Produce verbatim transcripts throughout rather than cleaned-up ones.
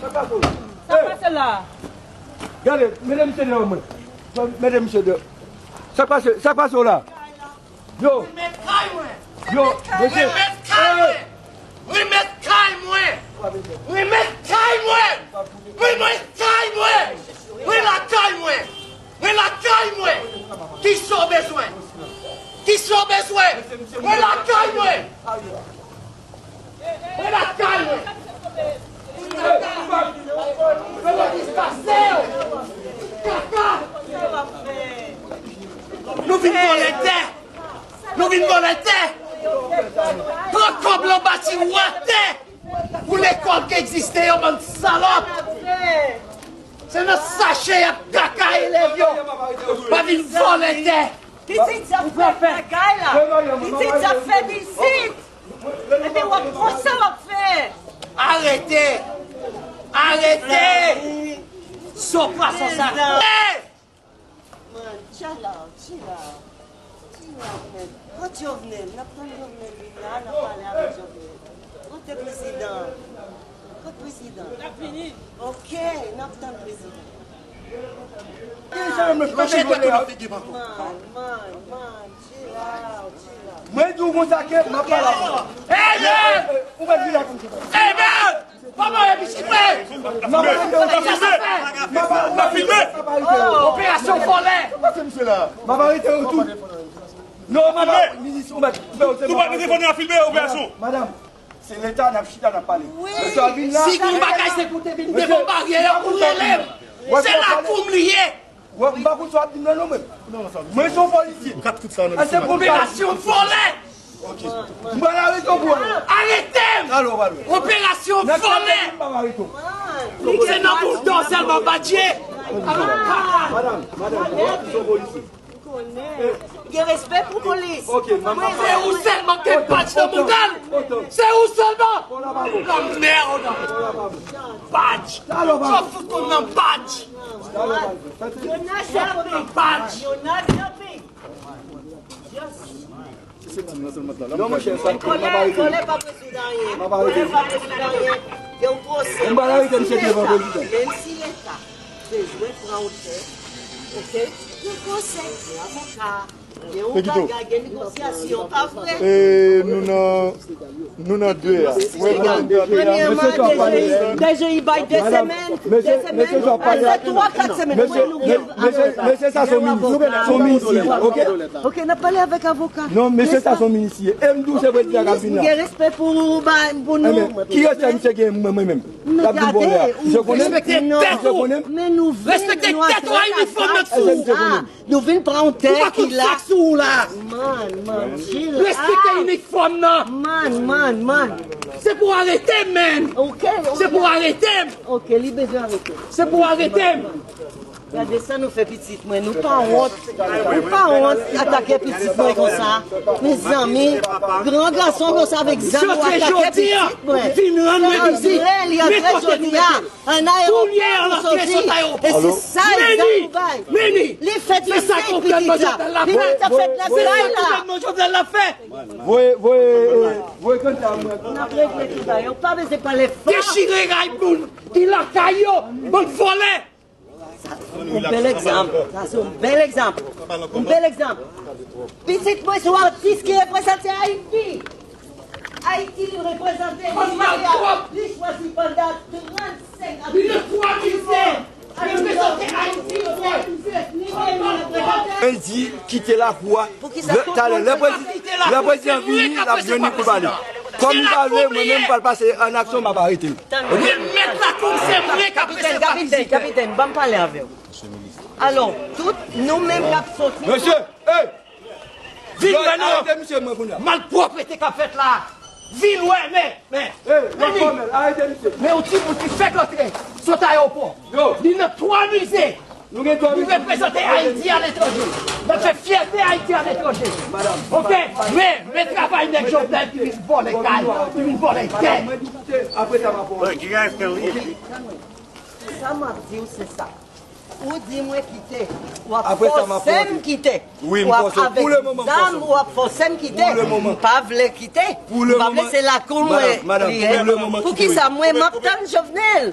Sa k pase w la? Sa k pase la? Gade, mete misye deyò mwen. Mete misye deyò. Sa k pase, sa k pase w la? Yo. Remèt kay mwen. Yo, mesye. Remèt kay mwen. Remèt kay mwen. Remèt kay mwen. Remèt kay mwen. Mwen lakay mwen. Mwen lakay mwen. Kisa w bezwen? Kisa w bezwen? Mwen lakay mwen. Mwen lakay mwen. Mwen lakay mwen. Kaka. Nou vin vòlè tè. Nou vin vòlè tè. Pran kòb lan bati w atè. Pou lekòl ki egziste yo, bann salòp. Se nan sache y ap kaka elèv yo. Pa vin vòlè tè. Pitit sa fè bagay la. Pitit sa fè pitit. Epi w ap konsa w ap fè. Arete. Arete. Son pwason sa. Man, chill out, chill out. Chill out, man. Kot Jovenel? N ap tann Jovenel vin la, n ap pale avèk Jovenel. Kote prezidan? Kot prezidan? L ap vini. Ok, n ap tann prezidan. Man, man, man, chill out, chill out. Mwen di w konsa ke m ap pale avè w. Hey, man! Ou mèt vin la konsa. Hey, man! Papa, e pitit mwen! N ap filme! N ap filme! Operasyon vòlè! M ap arete yo tou. Non, madan, minis, ou mèt, ou mèt, ou mèt. Nou pa mete fò nou a filme operasyon. Madanm, se leta n ap chita, n ap pale. Mesye a vin la. Si gon bagay se pou te vin devan baryè a pou rele m. Se lakou m li ye. Wè, m pa konn sa w ap di m nan non mwen. Mwen se yon polisye. Kat tout sa nan. Operasyon vòlè. Ok. M pral arete w pou wè. Arete m! Talè w pral wè. Operasyon vòlè. M pral arete w. Se nan boul dò sèlman badje. Madanm, madanm, se yon polisye. Gen respè pou polis. Ok, madanm. Se ou sèlman ki gen badj nan mouda l. Se ou sèlman. Lanmèd. Badj. Talè w pral wè. Yo fout kont nan badj. Yo nan badj. Yo nan badj. Non, monchè, sa m ap arete. Vòlè pa rezoud anyen. M ap arete. Vòlè pa rezoud anyen. Gen yon pwosè. M pral arete misye devan prezidan. Menm si leta bezwen pran otè, ok? Gen pwosè, gen avoka, gen yon bagay, gen negosyasyon, pa vre? E nou nan Nou nan de a. Premyèman, D G I bay de semèn, de semèn, se twa, kat semèn. Mesye, mesye, sa se yon minis, se yon minis li ye, ok? Ok, n ap pale avèk avoka. Non, mesye, sa se yon minis li ye. E m di w se prezidan k ap vin la. M gen respè pou, ba, pou nou. Ki respè misye gen mwen, mwen menm? L ap vin vòlè a. Misye konnen m? Misye konnen m? Men nou vin, nou ap fè kaka. Nou vin pran yon tè ki la. Ou pa konn sa k sou ou la. Man, man, chill. Respekte inifòm nan. Man, man, man. Se pou arete m, man. Ok, ok. Se pou arete m. Ok, li bezwen arete. Se pou arete m. Gade sa nou fè pitit mwen. Nou pa wont. Nou pa wont atake pitit mwen konsa. Mezanmi, gran gason konsa avèk zam ou atake pitit mwen. Vin rann mwen vizit. Li antre jodi a. An ayewopò pou soti. E se sa egzanp ou bay. Li fèt, li fèt pitit la. Li pa t ap fèt nan kay la. Voye, voye, eh, voye kanta mwen. N ap regle tout bagay. Ou pa bezwen pale fò. Dechire kay moun ki lakay yo, bann vòlè. Sa, yon bèl egzanp. Sa se yon bèl egzanp. Yon bèl egzanp. Pitit mwen se yon atis ki reprezante Ayiti. Ayiti li reprezante, li chwazi pandan trannsenk ane. Li nan twa mize. Li reprezante Ayiti. Mwen di kite lakou a. Talè, lè prezidan, lè prezidan vini, l ap jwenn li pou pale. Kòm li pa vle, mwen menm m pral pase an aksyon, m ap arete l. Remèt lakou, se mwen k ap resevwa vizitè. Kapitèn, kapitèn, ban m pale avè w. Alò, tout nou menm k ap soti. Mesye, hey! Vin wè non. Arete misye mwen kounye a. Malpwòpte k ap fèt la. Vin wè, men, men. Hey, men li. Fòmèl, arete misye. Men yon timoun ki fèk antre sot ayewopò. Yo. Li nan twa mize. Nou gen twa mize. Li reprezante Ayiti aletranje. L ap fè fyète Ayiti aletranje. Madanm. Ok, men, men travay nèg Jovenel ki vin vòlè kay, ki vin vòlè tè. Madanm, mwen di kite, apre sa m ap fè. Look, you guys can leave. Sa m ap di w, se sa. Ou di mwen kite. W ap fòse m kite. W ap avèk zam, w ap fòse m kite. M pa vle kite. M pa vle, se lakou mwen li ye. Poukisa mwen m ap tann Jovenel?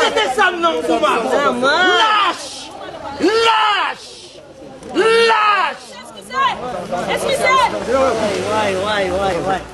Jete zam nan pou m. Lach! Lach! Lach! Eskize! Eskize! Way, way, way, way, way.